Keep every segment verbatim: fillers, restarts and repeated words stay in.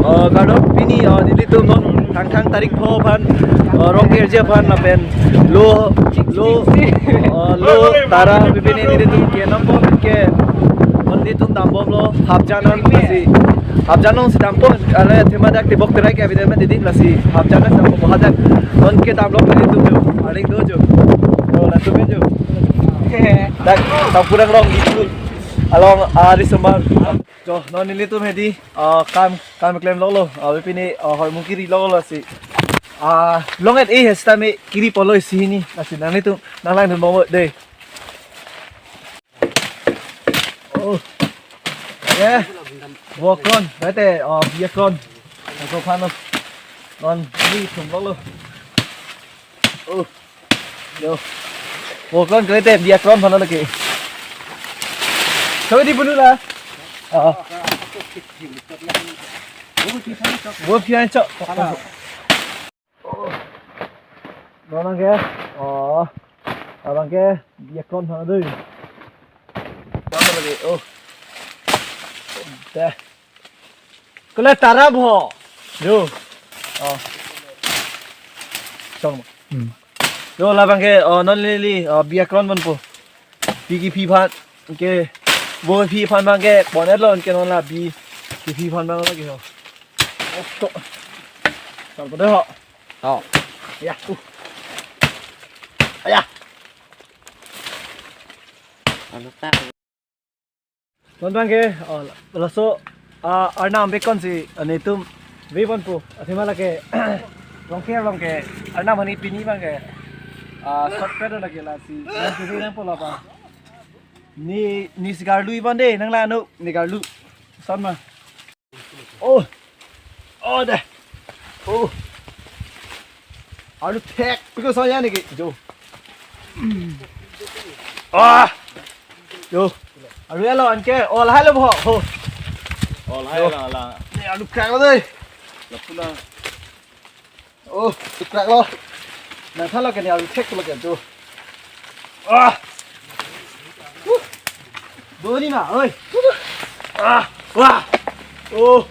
Oh, kardom, pini, oh, nelitum non Thangthang tarik pho aphan, oh, Rongker ji aphan lapen lo, lo, oh, lo tara pipini nelitum ke nampo ke non nelitum dambomlo hapjan an lasi. Hapjan alongsi dampo, ale thema dak tibok terai ke abidem didi lasi hapjan an dampo hadak non ke damlo nelitum jo, aling do jo. Oh, latum jo. Dak Tampurang Rong itu along, ah, di Sumbar. Jo, non nelitum hedi, ah, kam, kam klem longlo, ah, pini, ah, hormu kiri longlo si. Ah, long-et eh, sitame kiri polo isi hini, lasi nanglitum, nanglangdun mo dei. Oh. Yeah. Bokron, bete, ah, biakron. Ako pano. Non, nelitum longlo. Oh. Yo. Bokron kerete, biakron mana lagi. Coba dibulu lah. Ah. Buat pian cok. Oh. Mana ke? Oh. Abang ke biakron mana deh. Mana lagi? Oh. Deh. Kula tara bo. Yo. Oh. Chong. Hmm. Yo, labang ke, oh, non lili, oh, biakron ponpo. Pi kephi aphan ke, bo kephi aphan abang ke, pon-etlo ke non la bi kephi aphan abang lagi ho. Oh, to. Chong po deh ho. Oh. Ya, uh. Aya. Ano ta? Non abang ke, oh, laso, ah, arnam bekon si, ah, nelitum ve ponpo, athema lake, Rongker along ke, arnam hani pini abang ke, ah, shortcut lake lasi, nang kiri nang pola pa. Ni, ni sigar lui bande, nang la anu, ni gar lu, son ma. Oh, oh, deh. Oh. Aru thek, piko soya ni ki, jo. Ah. Yo. Aru alo anke, oh, lahai lo bo, ho. Oh, lahai lo, la. Ni aru krak lo deh. La pula. Oh, krak lo. Nang tha lo ke ni aru thek lo ke jo. Ah. Huh. Boni ma, oi. Ah, wah. Oh.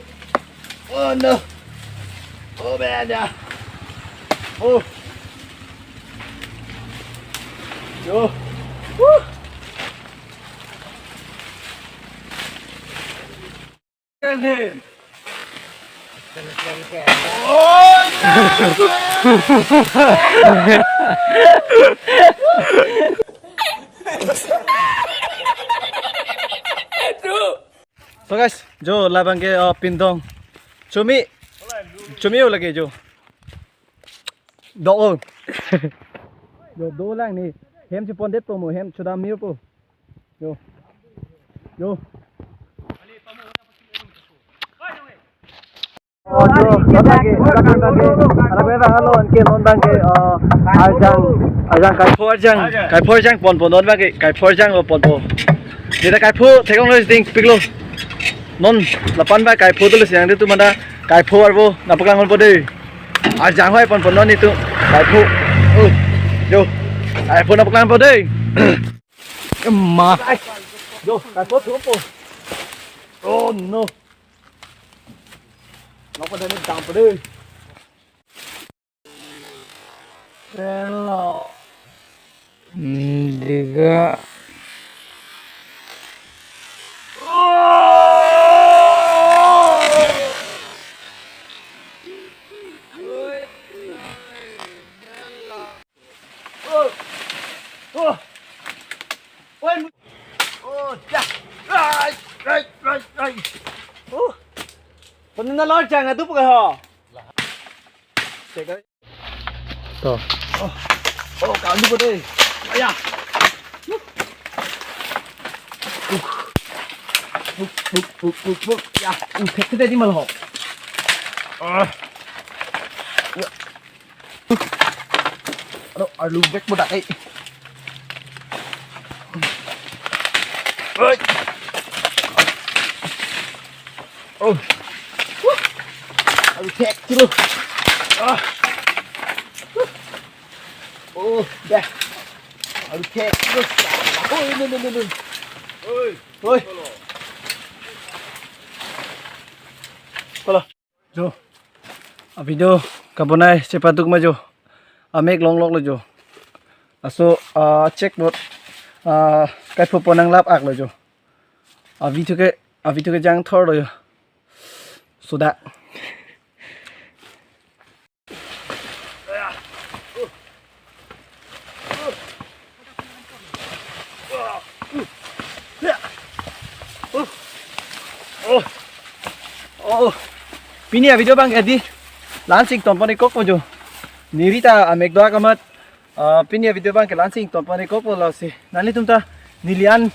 Oh no. Oh man, yeah. Oh. Yo. Woo. So guys, jo labang ke, oh, pindong. Chumi. Chumi o lagi jo. Do o. Jo do lang ni. Hem chepondetpo mo, hem chodam mirpo. Yo. Yo. Oh, jo, non abang ke, non abang ke, ala bera alo anke non abang ke, oh, arjang, arjang kaipho arjang, kaipho arjang ponpo non abang ke, kaipho arjang lo ponpo. Neta kaipho thekong lo sting piklo. Non lapu abang kaipho dolo si nangtum manda kaipho arvo nangpaklang ponpo dei. Arjang hoi ponpo non nelitum kaipho. Oh, jo, kaipho nangpaklang ponpo dei. Emma. Jo, kaipho thupo. Oh no. Nokpa dani dampo dei. Hello. Diga. Oh. Oh. Oi. Oh, ya. Ai, ai, ai, ai. Oh. Pon na lor jang adu pa ho. To. Oh. Oh, ka adu pa dei. Aya. Buk, buk, buk, buk, buk. Ya, uh, khek khek di mal ho. Ah. Ya. Aduh, alu bek bodak eh. Oi. Oh. Alu bek dulu. Ah. Oh, dah. Alu bek dulu. Oh, ini, ini, ini. Oi. Oi. Kalau. Jo. A video kabonai chepaduk ma jo. Amek longlok lo jo. Laso, ah, check bot. Ah, kaipho pon nanglap ak lo jo. A video ke, a video ke jangthor lo jo. Sodak. Oh, oh. Pini a video abang ke di la-an si ingtonpon-ik kokpo jo. Neli ta amek do-ak amat. Ah, pini a video abang ke la-an si ingtonpon-ik kokpo, lasi nanglitum ta neli an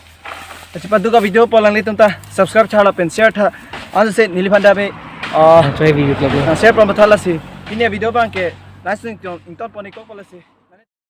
chepaduk a video apot nanglitum ta subscribe tha lapen share tha. Ansi neliphan ta be, ah, Try video club. Ah, share pon tha lasi. Pini a video abang ke la-an si ington, ingtonpon-ik kokpo lasi.